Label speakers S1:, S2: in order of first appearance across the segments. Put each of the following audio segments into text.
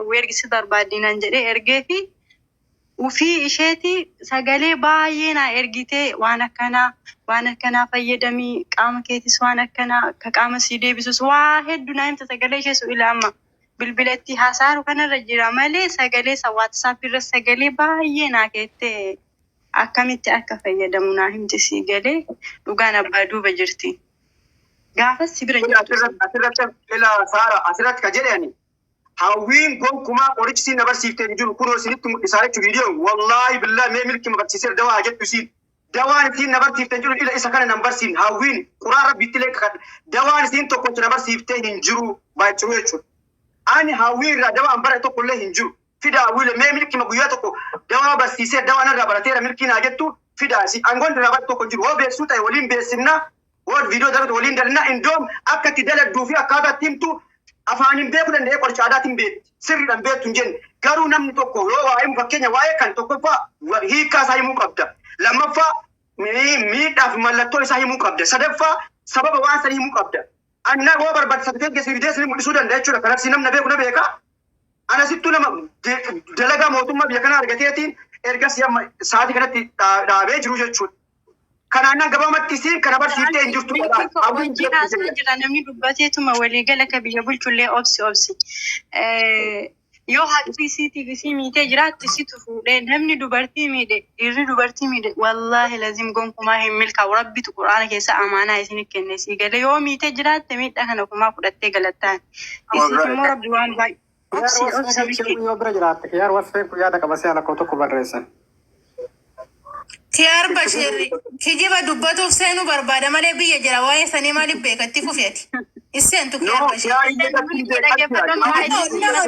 S1: Ergi si barbaaddi naan jedhee ergee fi ufii isheeti sagalee baay'ee naa ergitee, waan akkanaa waan akkanaa fayyadamii, qaama keetis waan akkanaa akka qaama sii deebisus waa hedduu naa himte. Sagalee ishee su ila amma bilbila itti haasaaru kanarra jira malee, sagalee isa WhatsApp irra sagalee baay'ee naa keettee akkamitti akka fayyadamu naa himte. Sii galee, dhugaan abbaa duuba jirti. Gaafas si bira jirtu.
S2: Asirratti ila Saara, asirratti ka jedhani, hawwiin gonkumaa qorichi siin na barsiiftee hin jiru. Kunoo isinitti mul'isaa jechuun viidiyoo. Wallaahi billaa, mee milki ma barsiiseera dawaa jettu isiin. Dawaan isiin na barsiiftee hin jiru, ila isa kana nan barsiifne. Hawwiin quraa rabbiitti illee kakadha. Dawaan isiin tokkocha na barsiiftee hin jiru baay'ee jechuudha. Ani hawwii irraa dawaan bara tokko illee hin jiru. Fida hawwiilee, mee milki ma guyyaa tokko dawaa barsiisee, dawaa narraa barateera milkii naa jettu fida. Si aangoon irraa bare tokko hin jiru. Hoo beeksisuu ta'e waliin beeksifna. Hoo viidiyoo dalagdu waliin dalina. Indoom akka itti daladduu fi akkaataa itti himtu afaaniin beekuu danda'ee, qoricha aadaatiin beekti. Sirriidhaan beektu hin jenne. Garuu namni tokko yoo waa himu, fakkeenya waa'ee kan tokkoffaa hiikkaa isaa himuu qabda. Lammaffaa miidhaa fi mallattoo isaa himuu qabda. Sadaffaa sababa waan sanii himuu qabda. Anna yoo barbaade certificate si fidee si mul'isuu danda'a jechuudha. Kanas namni beeku na beeka. Ana sittuu nama dalagaa mootummaa biyya kanaa argateetiin ergasii amma sa'aatii kanatti dhaabee jiru jechuudha. Kanaan nan gabaabumatti isiin kana barsiiftee hin jirtu.
S1: Hojii haasaa jira, namni dubbateetuma waliigala ka biyya bulchullee. Obsi, obsi. Yoo haqni isiitiif isii miitee jiraatti, situ fuudhee. Namni dubartii miidhe, dhiirri dubartii miidhe, wallaahi lazim gonkumaa hin milkaa'u. Rabbitu quraana keessa amaanaa isin kenne. Sii galee, yoo miitee jiraatte miidhaa kana kumaa fudhattee galattaan. Isiif immoo rabbi waan baay'ee. Obsi, obsi, milki.
S3: Yoo bira jiraatte, Kiyaar Wasfeen kun yaada qaba, si'a lakkoo tokko barreessan.
S4: Kiyaar Bashir kijiba dubbatuuf seenuu barbaada malee biyya jira. Waa'ee sanii maaliif beekatti fufeeti? Iseentu Kiyaar
S2: No,
S4: Bashir.
S1: Dhaggeeffadhu.
S4: No, no, no,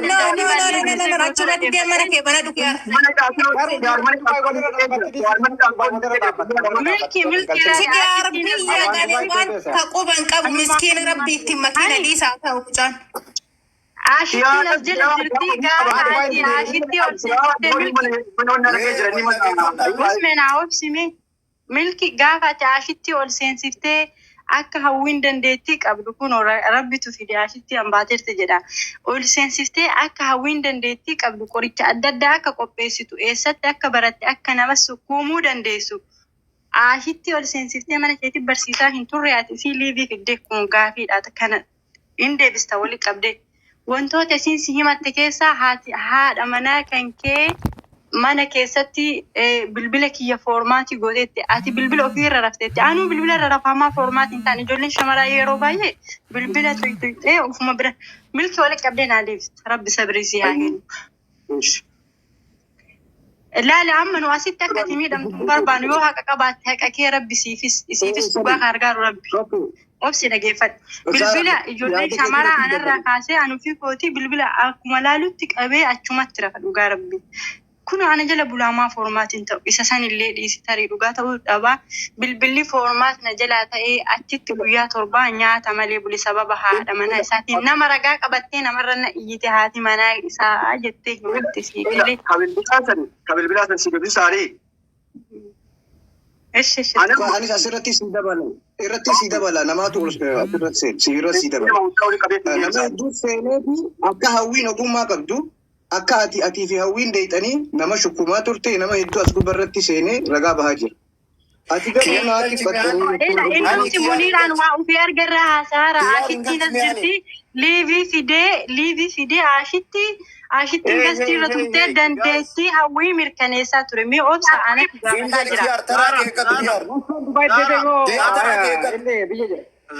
S4: no, no, no, no, no, achumatti deem, mana kee banadhu, Kiyaar.
S2: Mana caasoo jaarmani.
S1: Milki, milki.
S4: Kiyaar biyya galee waan taquban qabu, miskiina rabbi ittiin makiina dhiisaa ta'u mucaan.
S1: Ashittiin as jala jirti, gaafa ati ashitti ol seensiste, milki. Usmenaa obsime, milki, gaafa ati ashitti ol seensiftee akka hawwiin dandeettii qabdu, kun rabbitu fide, ashitti hambaateerti jedha. Ol seensiftee akka hawwiin dandeettii qabdu, qoricha adda addaa akka qopheessitu, eessatti akka baratte, akka nama sukkuumuu dandeessu. Ashitti ol seensiftee mana keetti barsiisaa hin turre ati isii live fidde? Kun gaafiidha, kana hin deebista wali qabde. Wantoota isiin si himatte keessaa, haati haadha manaa kan kee mana keessatti bilbila kiyya format gooteetti, ati bilbila ofii irra rafteetti. Anuu bilbila irra rafamaa format hin taane. Ijoolleen shamaraa yeroo baay'ee bilbila tuytuqxee ofuma bira. Milki, wali qabdee naa deebiste. Rabbi sabrii si haa kennu. Laala, amma nu asitti akka ati miidhamtu hin barbaannu. Yoo haqa qabaatte, haqa kee rabbi siifis isiifis dhugaa kan gargaaru rabbi. Obsi, dhageeffadhu. Bilbila ijoollee shamaraa anarraa kaasee anuu fi kootii bilbila akkuma laalutti qabee achumatti rafa, dhugaa rabbi. Kun ana jala bulaamaa format hin ta'u. Isa sanillee dhiisi, tarii dhugaa ta'uu dhabaa. Bilbilli format na jalaa ta'ee achitti guyyaa 7 nyaata malee buli, sababa haadha manaa isaatiin. Nama ragaa qabattee namarra na iyyite, haati manaa isaa jettee himatte, sii galee.
S2: Ka bilbilaa san si dubbisaarii.
S1: Ishi ishi.
S5: Anis asirratti si dabala. Irratti si dabala. Namaatu asirratti seenu. Si irratti si dabala. Nama hedduu seeneeti akka hawwiin ogummaa qabdu, akka ati atii fi hawwiin deeyxanii nama shukkumaa turte, nama hedduu as gubbarratti seenee ragaa bahaa jira. Ati garuu naatti
S1: Ila inni Muniiraan waa ofii argarraa haasaara. Ashittiin as jirti. Live fidee, live fidee ashitti ashittiin gastii irra turtee dandeettii hawwii mirkaneessaa ture. Mee obsa, anatti gaafataa jira.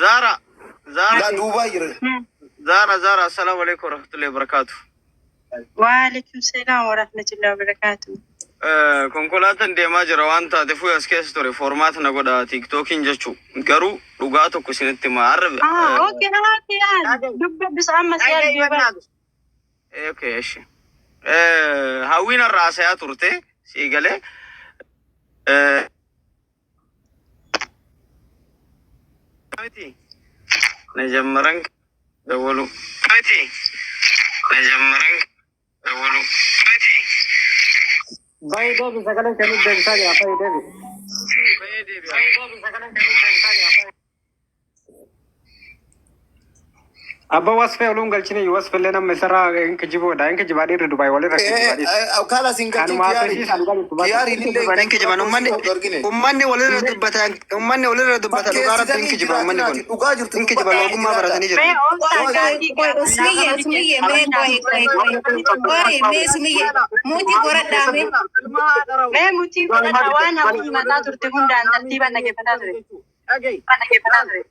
S6: Zara, Zara,
S7: Duubaa jira.
S6: Zara, Zara, assalamu alaikum warahmatullahi wabarakatuh.
S1: Waalaikum salaam warahmatullahi wabarakatuh.
S6: Konkolaataan deemaa jira waan taateef as keessa ture, format na godha TikTokiin jechuu. Garuu dhugaa tokko isinitti hima. Har'a
S1: Ah, okay. Dubbadus amma si argee bara.
S6: Okay, eshi. Hawwiin har'a haasayaa turte, sii galee. Miti. Na jammaran dawwalu. Miti. Na jammaran dawwalu. Miti.
S3: Baay'ee deebi, sagalee kennuuf deebisaa jira. Baay'ee deebi.
S6: Baay'ee deebi'a.
S3: Abba wasfee oluun galchine wasfillee nama isarraa hin kijiboodha. Hin kijibaa dhiirri Dubaay walirra kijibaa dhiirri.
S7: Kalas hin galchin
S3: Kanuma
S7: kiyaari.
S3: haasofsiisan galchu bakka.
S7: Kiyaariin illee
S8: Hin kijiban ummanni ummanni walirra dubbata ummanni walirra dubbata dhugaa rabbi hin kijiba ummanni kun
S7: Dhugaa jirtu
S8: hin kijiban ogummaa baratanii jiru.
S1: Mee ooltaa gaafii
S4: Qoy Usmiyye Usmiyye mee qoy qoy qoy qoy mee Usmiyye muutii goradhaa mee.
S1: Mee mutii godhadha waan hawwii mataa turte hundaan tartiibaan dhaggeeffataa ture. Dhaggeeffataa ture.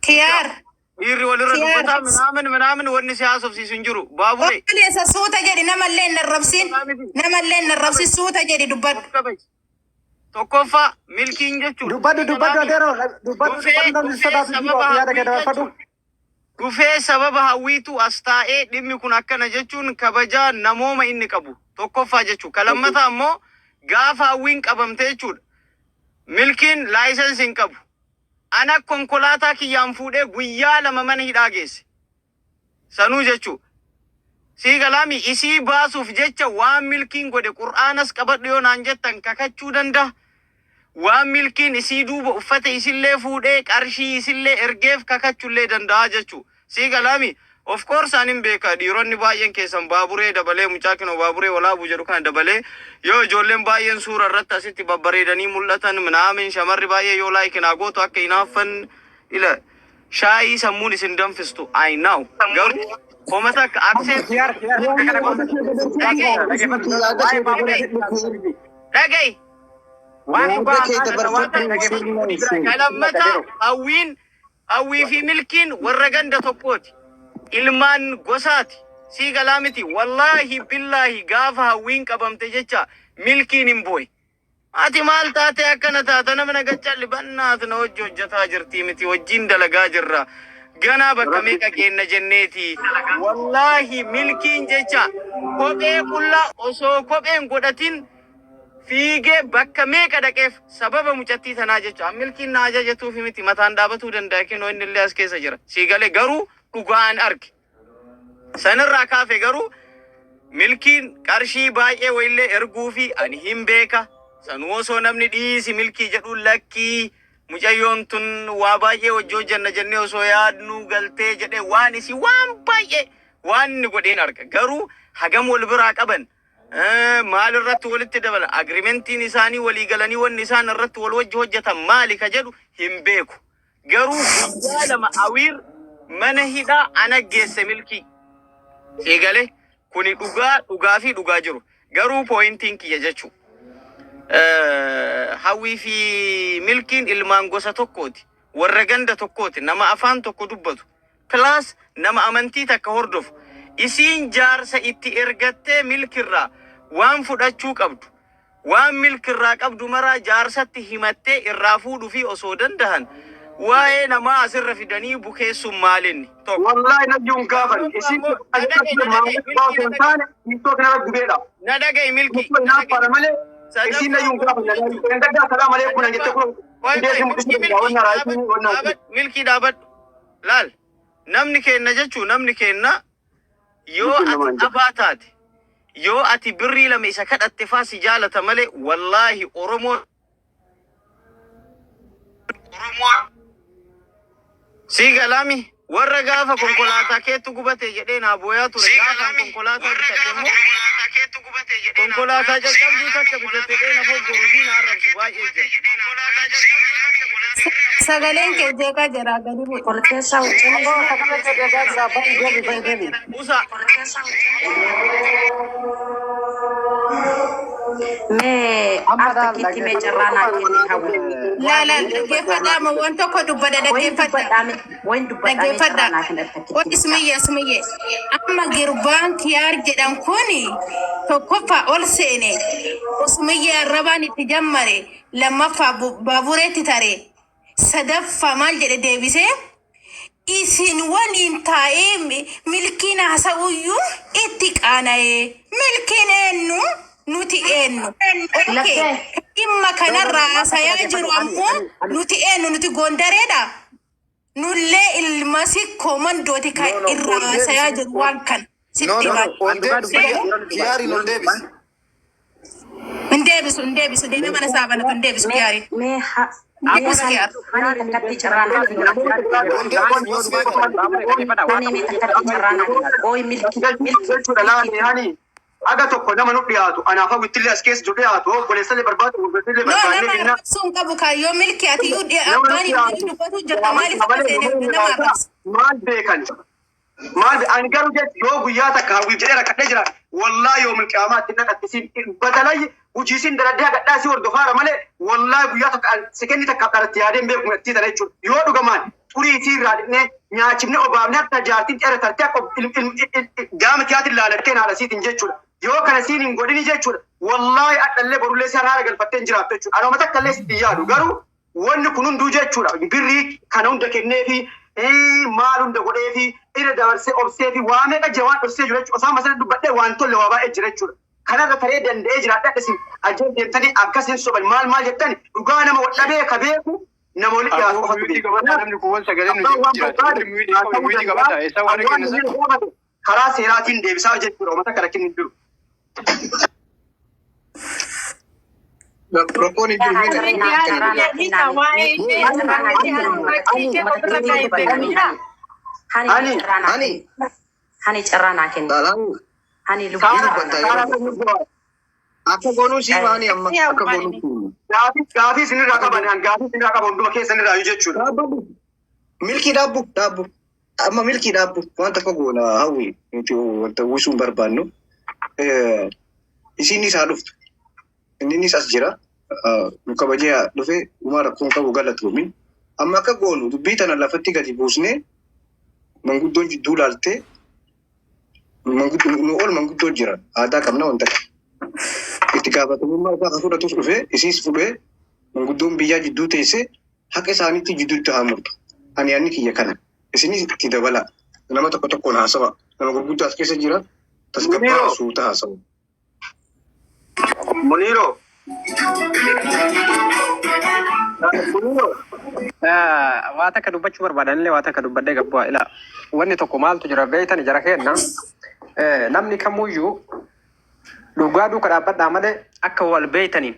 S4: Kiyaar.
S6: Dhiirri walirra
S4: Kiyaar.
S6: dubbataa minaamin minaamin wanni si haasofsiisu hin jiru. Baaburee.
S4: Obboleessa suuta jedhi namallee hin arrabsin. Namallee hin arrabsin suuta jedhi dubbadhu.
S6: Tokkoffaa milkiin jechuudha.
S3: Dubbadhu dubbadhu adeeroo dubbadhu
S6: Dhufee
S3: dubbadhu namni
S6: dhufee
S3: sodaatu jiru
S6: sababa
S3: yaada
S6: hawwii
S3: gad dabarfadhu.
S6: jechuudha. Dhufee sababa hawwiitu as taa'ee dhimmi kun akkana jechuun kabajaa namooma inni qabu tokkoffaa jechuudha. Ka lammataa immoo gaafa hawwiin qabamte jechuudha. Milkiin license hin qabu. Ana konkolaataa kiyyaan fuudhee guyyaa 2 mana hidhaa geesse. Sanuu jechuudha. Sii galaami isii baasuuf jecha waan milkiin godhe qur'aanas qabadhu yoo naan jettan kakachuu danda'a. Waan milkiin isii duuba uffata isillee fuudhee qarshii isillee ergeef kakachullee danda'a jechuudha. Sii galaami of course anin beeka dhiironni baay'een keessan baaburee dabalee mucaa kinoo baaburee walaabuu jedhu kana dabalee yoo ijoolleen baay'een suura irratti asitti babbareedanii mul'atan minaamin shamarri baay'ee yoo like naa gootu akka hinaaffan ila shaayii sammuun isin danfistu I know garuu homa takka accept
S3: Kiyaar kiyaar kana
S6: dhaga'i
S3: waa'ee baaburee
S6: dhaga'i
S3: waan
S5: Yaada
S3: dhugaa
S5: kee
S3: haasa'aa waan ta'e
S5: dabarfadhu
S3: dhaggeeffadhu
S5: sirna
S3: bira
S6: Ka lammataa hawwiin hawwii fi milkiin warra ganda tokkooti. Ilmaan gosaati. Sii galaa miti. Wallaahi billaahi gaafa hawwiin qabamte jecha milkiin hin booye. Ati maal taate akkana taata nama na gachalli bannaat na hojii hojjetaa jirtii miti wajjin dalagaa jirra. Ganaa bakka meeqa geenna jenneeti. Wallaahi milkiin jecha kophee qullaa osoo kopheen godhatin fiigee bakka meeqa dhaqeef sababa mucattii tanaa jecha. Milkiin na ajajatuufi miti mataan dhaabatuu danda'a kinoo inni illee as keessa jira. Sii galee garuu dhugaan arge. Sanirraa kaafe garuu milkiin qarshii baay'ee wayillee erguufi ani hin beeka. Sanuu osoo namni dhiisi milkii jedhu lakkii mucayyoon tun waa baay'ee hojii hojjenna jennee osoo yaadnu galtee jedhee waan isii waan baay'ee waan inni godheen arga. Garuu hagam wal biraa qaban maal irratti walitti dabalan agreementiin isaanii walii galanii wanni isaan irratti wal wajji hojjetan maali ka jedhu hin beeku. Garuu guyyaa 2 awiir mana hidhaa ana geesse milkii. Eegale kuni dhugaa dhugaa fi dhugaa jiru. Garuu pointiin kiyya jechuu. Hawwii fi milkiin ilmaan gosa tokkooti. Warra ganda tokkooti. Nama afaan tokko dubbatu. Plus nama amantii takka hordofu. Isiin jaarsa itti ergattee milkirraa waan fudhachuu qabdu. Waan milkirraa qabdu maraa jaarsatti himattee irraa fuudhuufii osoo dandahan waa'ee namaa asirra fidanii bukeessuun maalinni? Tokko.
S2: Wallahi nayyuun gaafan
S6: Lammaffaa
S2: isiin
S6: immoo na dhaga'i na dhaga'i
S2: maallaqaa
S6: milkii
S2: osoo
S6: na
S2: hin
S6: dhaga'i.
S2: taane TikTok nama gubeedha.
S6: Na dhaga'i milkii
S2: Mukkoo
S6: na dhaga'i.
S2: naaffaadha malee isiin
S6: Sadaffaa
S2: nayyuun
S6: immoo
S2: gaafan
S6: jechuudha.
S2: Engaddaa salaam alaikum nan jette
S6: Sadaffaa
S2: kun
S6: qoy
S2: fidee
S6: qoy
S2: si mul'isuu
S6: milkii
S2: danda'a
S6: milkii
S2: wanna raayitiin
S6: dhaabadhu
S2: wanna
S6: dhaabadhu milkii dhaabadhu. Laal namni keenna jechuun namni keenna yoo
S2: milkiin
S6: ati
S2: namaan jedhu.
S6: dhabaa taate yoo ati birrii 2 isa kadhatte faa si jaalata malee wallaahi Oromoo sii galaami warra gaafa konkolaataa keetu gubate jedhee naa booyaa ture gaafaan konkolaataa bitadhe immoo konkolaataa caccabduu takka bitatte jedhee na foggoru fi na arrabsu baay'ee jira.
S4: Sagaleen kee jeeqaa jira gadi bu'i.
S9: Ol keessaa
S3: Aboo sagalee kee jeeqaa jira ba'i deebi ba'i deebi.
S6: Usa
S9: Mee
S3: Amma
S9: al
S3: laal
S9: takkiitti mee
S3: dhaggeeffadhu
S9: carraa naa kenni hawwi.
S4: Laa laa dhaggeeffadhaa moo waan tokko dubbadha
S9: Wayin
S4: dhaggeeffadha.
S9: dubbadhaa mee wayin dubbadhaa mee carraa
S4: Dhaggeeffadha.
S9: naa kenni al takkiitti
S4: Qo'i
S9: bichaa.
S4: Sumiyye Sumiyye. Amma girbaan kiyaar jedhan kun tokkoffaa ol seene. Sumiyye arrabaan itti jammare. Lammaffaa baabureetti tare. Sadaffaa maal jedhe deebisee isin waliin taa'ee milkiin haasa'uyyuu itti qaana'ee. Milkiin eenyu? Nuti eenyu? Okay.
S9: Lakkee
S4: Dhimma
S3: No no
S4: kanarraa
S3: no waan takka
S4: haasayaa
S3: dhaggeeffadhu
S4: jiru
S3: ani
S4: ammoo
S3: ani ani
S4: nuti eenyu? Nuti Gondareedha. Nullee ilma sikkoo mandooti kan
S7: No, no,
S4: irraa
S7: ol
S4: haasayaa
S7: deebisi.
S4: jiru waan kana
S7: No,
S4: sitti
S7: no,
S4: himaa.
S7: no, ol
S3: An dhugaa
S7: deebisi.
S3: dubbadhu yeroo
S7: Kiyaariin
S3: dubbadhu
S7: ol deebisi.
S4: Hin deebisu hin deebisu deemee mana isaa banatu hin deebisu
S9: Mee
S4: kiyaari.
S9: mee ha
S4: Hin
S9: mee
S4: deebisu kiyaar.
S9: hani takkatti carraa naa kenni. Hani mee takkatti carraa naa kenni. Ooy milki milki
S2: Jechuudha
S9: milki.
S2: laani hani aga tokko nama nu dhiyaatu anaaf hawwittillee as keessa jiru dhiyaatu obboleessallee barbaadu obboleessallee
S4: No
S2: barbaannee
S4: nama
S2: finna
S4: arrabsuu hin qabu kaayyoo milki ati iyyuu
S2: nama nu
S4: abbaan
S2: dhiyaatu
S4: ilmaanii dubbatu jirta maaliif akka
S2: malee
S4: seenee
S2: namoonni
S4: nama
S2: haasaa
S4: arrabsa.
S2: maal beekan maal ani garuu jechu yoo guyyaa takka hawwiif jedhee rakkadhee jira wallaahi yoo milqiyaamaatti naqattisiin batalay hojiisiin daladdee hagadhaa si hordofaara malee wallaahi guyyaa takka sekenni takka dharatti yaadeen beeku mittii tana jechuudha yoo dhugamaan xurii isii irraa dhiqnee nyaachifne obaafne akka jaartiin dheera tartee akka gaama tiyaatiin laalatteen haadha siitiin jechuudha yoo kana siin hin godhini jechuudha wallaahi adhallee borullee si haara galfattee hin jiraattu jechuudha anuma takka illee sitti yaadu garuu wanni kun hunduu jechuudha birrii kana hunda kenneefi maal hunda godheefi irra dabarsee obseefi waa meeqa jira waan dhoksee jiru jechuudha osoo amma sana dubbadhee waan tolle waa baay'ee jira jechuudha kanarra taree danda'ee jiraadha isin ajjeef deemtanii akkas hin soban maal maal jettani dhugaa nama wal dhabee ka beeku nama walitti dhiyaatu
S3: Aboo
S2: qofatu
S3: muyuutii
S2: beeka.
S3: qabadhaa namni kuuwwan sagalee nu
S2: Abbaan
S3: jeequ
S2: waan
S3: jiraate.
S2: barbaade
S3: Warri muyuutii qabu
S2: haasa'uu
S3: muyuutii
S2: danda'a.
S3: qabadhaa. Eessa waan
S2: Ani waan
S3: kennisan?
S2: inni gaafate karaa seeraatiin deebisaa jechuudha uummata kana kennu hin jiru.
S5: Rakkoon hin jiru
S9: Haa
S5: miidha.
S9: carraa naa carraa naa kennaa
S1: Waa'ee
S9: mee
S1: ishee
S9: mee carraa naa
S1: irratti
S9: kenni
S1: fakkii ishee
S9: uummata
S1: ofirra
S9: takkatti
S1: kaa'e
S9: dubbadha mee
S1: beekamidha.
S9: hani hani mee
S5: Ani
S9: carraa naa
S5: ani
S9: kenni hani carraa naa kenni
S5: laalaan
S9: hani lubbuu
S5: ni
S9: carraa
S5: dubbatta
S9: naa
S5: yeroo
S9: kenni.
S5: tokko. Akka goonuu sii maani amma akka goonuu sii.
S2: Gaafii gaafii isinirraa qaban gaafii isinirraa qaban hunduma keessanirraa jechuudha.
S5: Dhaabbanni milkii dhaabbu dhaabbu amma milkii dhaabbu waan takka goona hawwi nuti wanta uwwisuu hin barbaannu. Isinis haa dhuftu. Innis as jira. Nu kabajee haa dhufe uumaa rakkoon qabu galatoomin. Amma akka goonu dubbii tana lafatti gadi buusnee manguddoon jidduu laaltee nu ol manguddoo jira aadaa qabna wanta kana. Itti gaafatamummaa isaa kan fudhatus dhufee isiis fudhee manguddoon biyyaa jidduu teessee haqa isaaniitti jidduutti haa murtu. Ani yaadni kiyya kana. Isinis itti dabalaa. Nama tokko tokkoon haasawa. Nama gurguddaa as keessa jira. Tasgabbaa
S2: Muniiroo.
S5: suuta haasawa.
S2: Muniiroo. Muniiroo.
S3: Waa takka dubbachuu barbaadanillee waa takka dubbadhee gabbu'aa ila wanni tokko maaltu jira beeytan jara keenna namni kamuyyuu dhugaa duuka dhaabbadhaa malee akka wal beeytaniin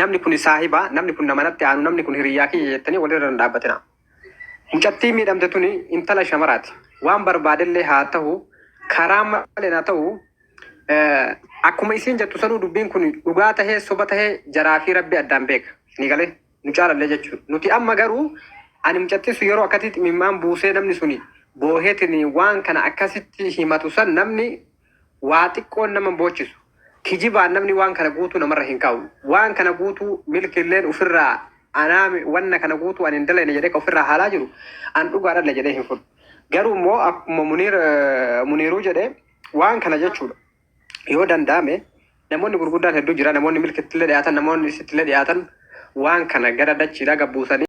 S3: namni kun saahiba namni kun nama natti aanu namni kun hiriyyaa kiyya jettanii walirra hin dhaabbatina. Mucattii miidhamte tuni intala shamaraati. Waan barbaadellee haa ta'u karaa malee haa ta'u akkuma isiin jettu sanuu dubbiin kun dhugaa tahee soba tahee jaraa fi rabbi addaan beeka. Ni galee nu caalallee jechuudha. Nuti amma garuu ani mucattiin sun yeroo akkasitti imimmaan buusee namni suni booheetiin waan kana akkasitti himatu san namni waa xiqqoon nama hin boochisu. Kijibaan namni waan kana guutuu namarra hin kaa'u. Waan kana guutuu milkiilleen ofirraa anaa wanna kana guutuu ani hin dalayne jedhee ka ofirraa haalaa jiru an dhugaadhalle jedhee hin fudhu. Garuu immoo akkuma Muniir Muniiruu jedhee waan kana jechuudha. Yoo danda'ame namoonni gurguddaan hedduu jira namoonni milkittillee dhiyaatan namoonni isittillee dhiyaatan waan kana gara dachiidhaa gabbuusanii